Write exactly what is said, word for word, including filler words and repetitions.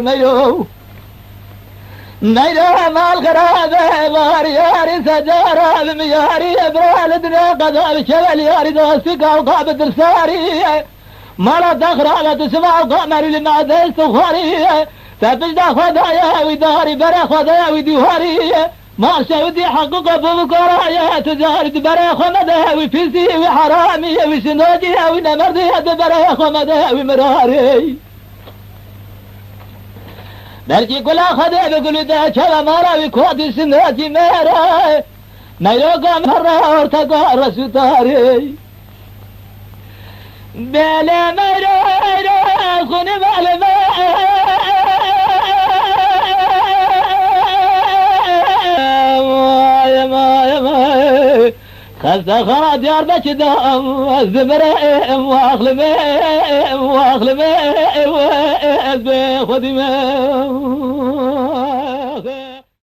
Meyro. Meyro mal xirabe var yarî secara bi miyarî ebral dine qeda bi çevel yarî dosti kavga bi dirsarî. Mala daxra ve tu siva qameri li ma dest xwarî. Te pişta xwedaya wî darî bere xwedaya wî dîwarî. Ma şewitî heqûqa bû karaye tu carî tu berê xwe mede wî pîsî wî heramî wî şinokî wî nemerdî tu berê xwe mede wî mirarî. Belkî gula Xwedê bi gulî de çawa mara wî kotî şinokî mêra. Meyroka mera orteka resûtarî. Belê meyro, meyro, xûnî belê me. Vay, vay, vay. Xestexana Diyarbekir de em, ez dimirem, waxlime, waxlime, ez bê xwedî me.